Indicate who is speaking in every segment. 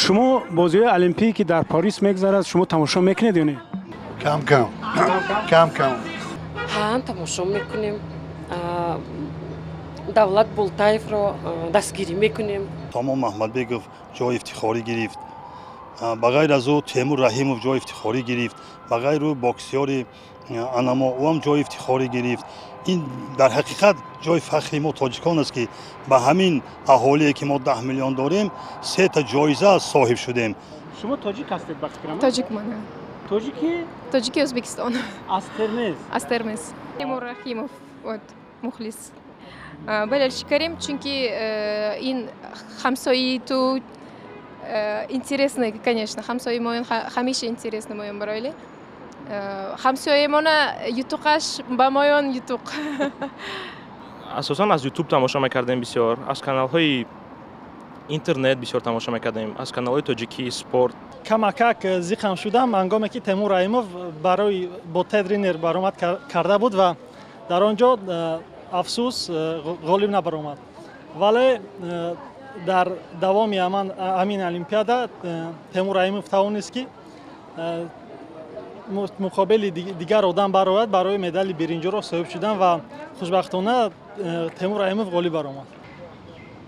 Speaker 1: Шумо бозиҳои олимпӣ, ки дар Парис мегузарад, шумо тамошо мекунед ё не?
Speaker 2: Кам кам, кам кам.
Speaker 3: Ҳа, тамошо мекунем. Давлат Болтаевро дастгирӣ мекунем.
Speaker 4: Томон Маҳмадбеков ҷои ифтихорӣ гирифт. Ба ғайр аз ӯ Темур Раҳимов ҷои ифтихорӣ гирифт. Ба ғайр ӯ боксёри анамо, ӯ ҳам ҷои ифтихорӣ гирифт. Ин дар ҳақиқат ҷои фахри мо тоҷикон аст, ки ба ҳамин аҳолие, ки мо 10 миллион дорем, сета ҷоиза соҳиб шудем.
Speaker 1: Шумо тоҷик ҳастед, ба фикрам?
Speaker 5: Тоҷикман.
Speaker 1: Тоҷики?
Speaker 5: Тоҷики Ӯзбекистон.
Speaker 1: Аз Термез.
Speaker 5: Аз Термез. Темур Рахимов, вот, мухлис. Болельщик карем, чунки ин ҳамсояи ту интересно, конечно, ҳамсояи моён ҳамеша интересно моён бароили. Ҳамсояемона ютуқаш ба моён ютуқ.
Speaker 6: Асосан аз Ютуб тамошо мекардем бисёр, аз каналҳои интернет бисёр тамошо мекардем, аз каналҳои тоҷикии спорт.
Speaker 7: Камакак зиқам шудам, ҳангоме ки Темур Раҳимов барои бо Тед Ринер баромад карда буд ва дар он ҷо, афсӯс, ғолиб набаромад. Вале дар давоми ҳамин олимпиада Темур Раҳимов тавонист, ки муқобили дигар одам барояд, барои медали биринҷиро соҳиб шудан ва хушбахтона Темур Раҳимов ғолиб баромад.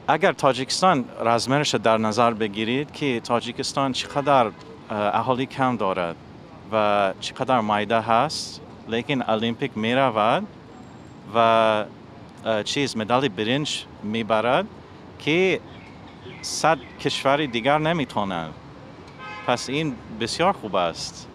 Speaker 8: Агар Тоҷикистон размераш дар назар бигиред, ки Тоҷикистон чӣ қадар аҳолӣ кам дорад ва чӣ қадар майда ҳаст, лекин олимпик меравад ва чиз медали биринҷ мебарад, ки 100 кишвари дигар наметавонанд. Пас ин бисёр хуб аст.